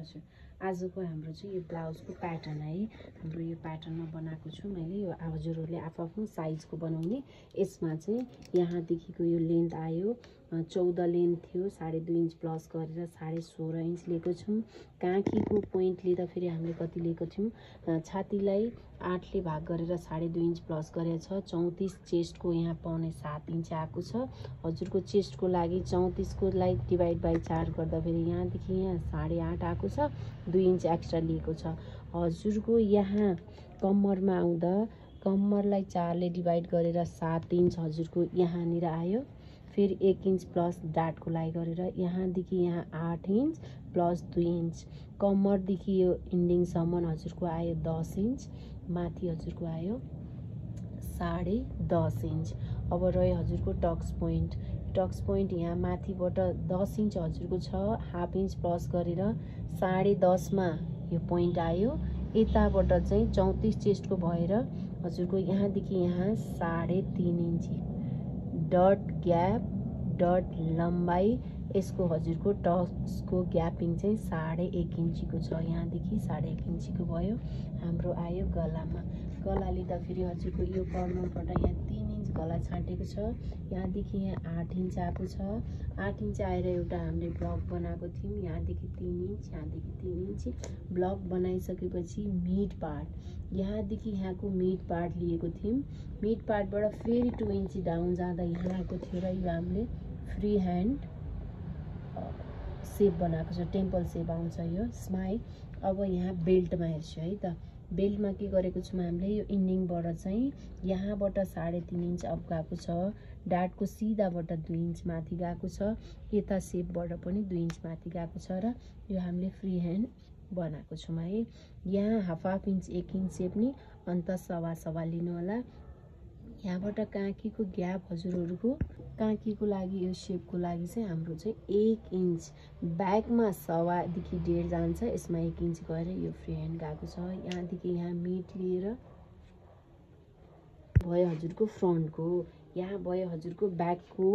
हजुर आजको हाम्रो चाहिँ यो ब्लाउजको प्याटर्न है हाम्रो यो प्याटर्नमा बनाएको छु मैले यो हजुरहरूले आफ्नो साइजको बनाउने यसमा चाहिँ यहाँदेखिको यो लेन्थ आयो 14 लेन्थ थियो 2.5 इन्च प्लस गरेर 16.5 इन्च लिएको छौँ काँखीको पोइन्ट लिँदा फेरि हामीले कति लिएको थियौँ छातीलाई 8 ले भाग गरेर 2.5 इन्च प्लस गरेको छ 34 चेस्टको यहाँ 7.5 इन्च आएको छ हजुरको चेस्टको लागि 34 को लाई डिभाइड बाइ 4 गर्दा फेरि यहाँदेखि यहाँ 8.5 आएको छ 2 इन्च एक्स्ट्रा लिएको छ हजुरको यहाँ कम्मरमा आउँदा कम्मरलाई 4 ले डिभाइड गरेर 7 इन्च हजुरको यहाँनिर आयो फिर 1 इन्च प्लस डाटको लागि गरेर यहाँदेखि यहाँ 8 इन्च प्लस 2 इन्च कम्मरदेखि यो इन्डिङसम्म हजुरको आयो 10 इन्च माथि हजुरको आयो 10.5 इन्च अब रह्यो हजुरको टक्स पोइन्ट यहाँ माथिबाट 10 इन्च हजुरको छ हाफ इन्च प्लस गरेर 10.5 मा यो पोइन्ट आयो यताबाट चाहिँ 34 चेस्टको भएर हजुरको यहाँदेखि यहाँ 3.5 इन्च डट ग्याप डट लम्बाई यसको हजुरको टक्सको ग्यापिङ चाहिँ 1.5 इन्चीको छ यहाँदेखि 1.5 इन्चीको भयो हाम्रो आयो गलामा गला लिँदा फेरि हजुरको यो कर्नरबाट यहाँ 3 इन्च गला छाटेको छ यहाँदेखि यहाँ 8 इन्च आएको छ 8 इन्च आएर एउटा हामीले ब्लक बनाएको थियौँ यहाँदेखि 3 इन्च यहाँदेखि 3 इन्च ब्लक बनाइसकेपछि मिड पार्ट यहाँदेखि यहाँको मिड पार्ट लिएको थियौँ मिड पार्टबाट फेरि 2 इन्च डाउन जाँदा यहाँ आएको थियो र यो हामीले फ्री ह्यान्ड सेप बनाएको छ टेम्पल सेप आउँछ यो स्माइल अब यहाँ बेल्टमा हेर्छु है त बेल्टमा के गरेको छौँ हामीले यो इन्डिङबाट चाहिँ यहाँबाट 3.5 इन्च अप गएको छ डाटको सिधाबाट 2 इन्च माथि गएको छ यता सेपबाट पनि 2 इन्च माथि गएको छ र यो हामीले फ्री ह्यान्ड बनाएको छौँ है यहाँ हाफ इन्च 1 इन्च सेप नि अन्त सवा लिनु होला यहाँबाट काँखीको ग्याप हजुरहरूको काँखीको लागि यो सेपको लागि चाहिँ हाम्रो चाहिँ 1 इन्च ब्याकमा 1.5 देखि 1.5 जान्छ यसमा 1 इन्च गएर यो फ्री ह्यान्ड गएको छ यहाँदेखि यहाँ मिड लिएर भयो हजुरको फ्रन्टको यहाँ भयो हजुरको ब्याकको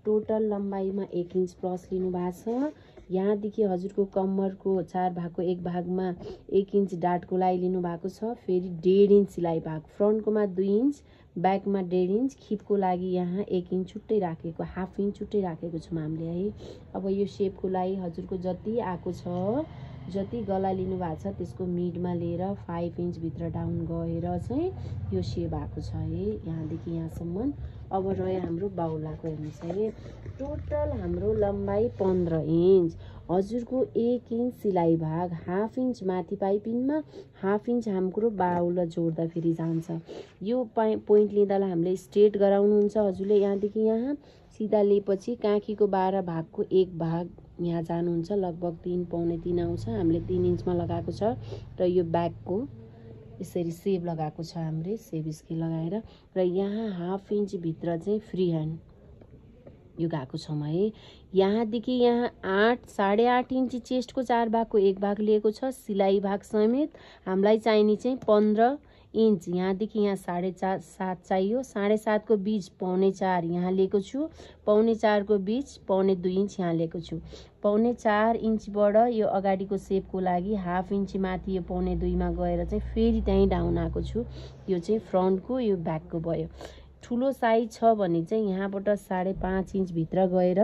टोटल लम्बाइमा 1 इन्च प्लस लिनु भएको छ यहाँदेखि हजुरको कम्मरको 4 भागको 1 भागमा 1 इन्च डाटको लागि लिनु भएको छ फेरि 1.5 इन्च सिलाइ भाग फ्रन्टकोमा 2 इन्च ब्याकमा 1.5 इन्च खिपको लागि यहाँ 1 इन्च छुट्टै राखेको हाफ इन्च छुट्टै राखेको छौँ हामीले है अब यो सेपको लागि हजुरको जति आएको छ जति गला लिनु भएको छ त्यसको मिडमा लिएर 5 इन्च भित्र डाउन गएर चाहिँ यो सेप आएको छ है यहाँदेखि यहाँसम्म अब रह्यो हाम्रो बाहुलाको हेर्नुहोस् है टोटल हाम्रो लम्बाइ 15 इन्च हजुरको 1 इन्च सिलाइ भाग हाफ इन्च माथि पाइपिङमा हाफ इन्च हाम्रो बाहुला जोड्दा फेरि जान्छ यो पोइन्ट लिँदालाई हामीले स्ट्रेट गराउनुहुन्छ हजुरले यहाँदेखि यहाँ सिधा लिएपछि काँखीको 12 भागको 1 भाग यहाँ जानुहुन्छ लगभग 3.3 आउँछ हामीले 3 इन्चमा लगाएको छ र यो ब्याकको यसरी सेप लगाएको छ हामीले सेप स्केल लगाएर र यहाँ हाफ इन्च भित्र चाहिँ फ्री ह्यान्ड यो गएको छौँ है यहाँदेखि यहाँ 8.5 इन्च चेस्टको 4 भागको 1 भाग लिएको छ सिलाइ भाग समेत हामीलाई चाहिने चाहिँ 15 इन्च यहाँदेखि यहाँ 7.5 चाहियो 7.5 को बीच 4.25 यहाँ लिएको छु 4.25 को बीच 2.25 इन्च यहाँ लिएको छु 4.25 इन्चबाट यो अगाडिको सेपको लागि हाफ इन्च माथि यो 2.25 मा गएर चाहिँ फेरि त्यहीँ डाउन आएको छु यो चाहिँ फ्रन्टको यो ब्याकको भयो ठुलो साइज छ भने चाहिँ यहाँबाट 5.5 इन्च भित्र गएर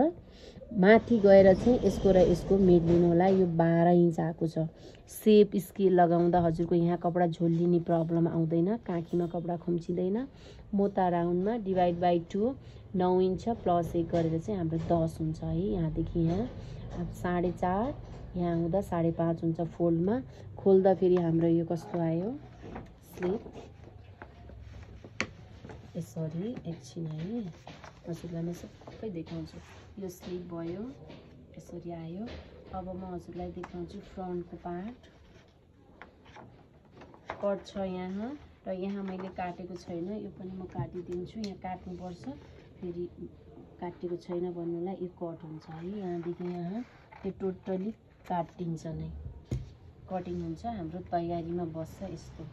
माथि गएर चाहिँ यसको र यसको मिड लिनु होला यो 12 इन्च आएको छ सेप स्केल लगाउँदा हजुरको यहाँ कपडा झोल्लिने प्रब्लम आउँदैन काँखीमा कपडा खुम्चिँदैन मोटा राउन्डमा डिभाइड बाइ 2 9 इन्च प्लस 1 गरेर चाहिँ हाम्रो 10 हुन्छ है यहाँदेखि यहाँ 4.5 यहाँ आउँदा 5.5 हुन्छ फोल्डमा खोल्दा फेरि हाम्रो यो कस्तो आयो स्लिप सरी एकछिन है हजुरलाई म सबै देखाउँछु यो स्लिप भयो यसरी आयो अब म हजुरलाई देखाउँछु फ्रन्टको पार्ट कट छ यहाँ र यहाँ मैले काटेको छैन यो पनि म काटिदिन्छु यहाँ काट्नुपर्छ फेरि काटेको छैन भन्नुलाई यो कट हुन्छ है यहाँदेखि यहाँ यो टोटली काटिन्छ नै कटिङ हुन्छ हाम्रो तयारीमा बस्छ यसको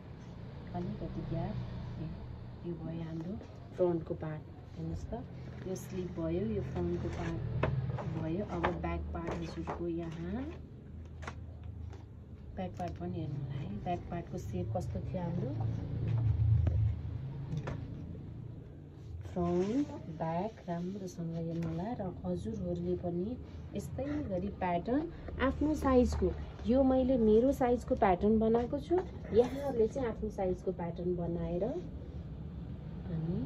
अलिकति ग्याप यो भयो हाम्रो फ्रन्टको पार्ट हेर्नुहोस् त यो स्लिप भयो यो फ्रन्टको पार्ट भयो अब ब्याक पार्ट हजुरको यहाँ ब्याक पार्ट पनि हेर्नु होला है, ब्याक पार्टको सेप कस्तो थियो हाम्रो। फ्रन्ट ब्याक राम्रोसँग हेर्नु होला र हजुरहरूले पनि यस्तै गरी प्याटर्न आफ्नो साइजको, यो मैले मेरो साइजको प्याटर्न बनाएको छु, यहाँहरूले चाहिँ आफ्नो साइजको प्याटर्न बनाएर अनि